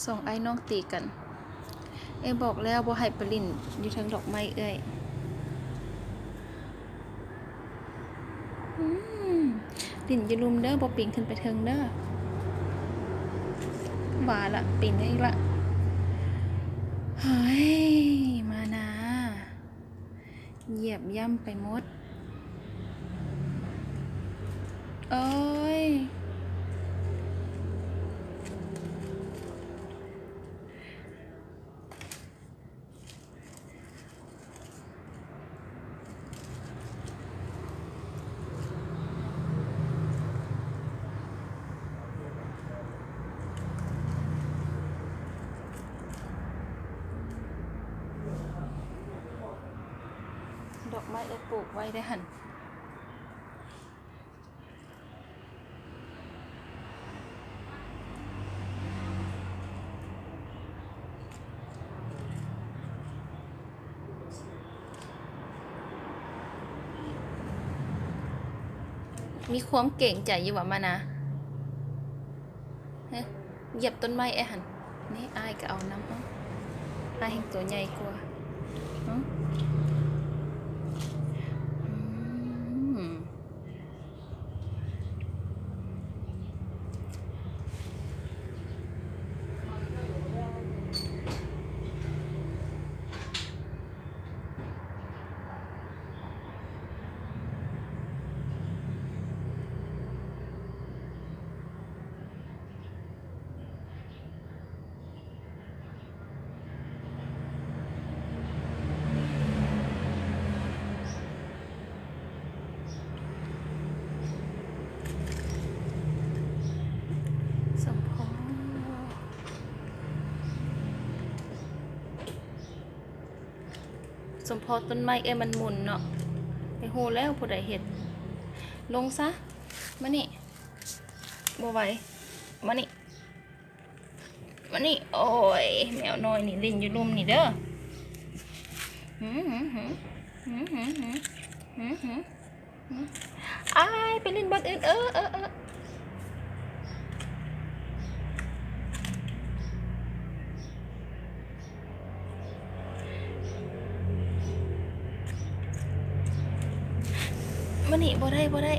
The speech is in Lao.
ສອງອ້າຍນ້ອງຕີກັນ. ເອື້ອຍບອກແລ້ວບໍ່ໃຫ້ໄປຫຼິ້ນຢູ່ເທິງດອກໄມ້ເອື້ອຍ. ອືມ ຫຼິ້ນຢູ່ລຸ່ມເດີ ບໍ່ປີນຂຶ້ນໄປເທິງເດີ. ວ່າລະ ປີນໄດ້ອີກລະ. ເຮີ້ຍ ມານາ ຢຽບຢ່ຳໄປໝົດ. ໂອ້ຍ. ດອກໄມ້ເອື້ອຍປູກໄວ້ເດ້ຫັ້ນ. ມີຄວາມເກງໃຈຢູ່ຫວາມານາ? ຮະ? ຢຽບຕົ້ນໄມ້ເອື້ອຍຫັ້ນ. ນີ້ອ້າຍກໍເອົານຳ. ເອົ້າ ອ້າຍແຮ່ງຕົວໃຫຍ່ກວ່າ. ຫຶ? ອືມ. ສົມພໍ ສົມພໍ ຕົ້ນໄມ້ເອື້ອຍມັນໝຸນເນາະ. ໄປຮູ້ແລ້ວຜູ້ໃດເຮັດ. ລົງຊະ. ມານີ້. ບໍ່ໄຫວ. ມານີ້. ມານີ້. ໂອ້ຍ ແມວນ້ອຍນີ້ຫຼິ້ນຢູ່ລຸ່ມນີ້ເດີ. ຫື ຫື ຫື ຫື ຫື ຫື ຫື ຫື ຫື ຫື ຫື ອ້າຍ ໄປຫຼິ້ນບ່ອນອື່ນ. ເອີ ເອີ ເອີ ມານີ້. ບໍ່ໄດ້ ບໍ່ໄດ້.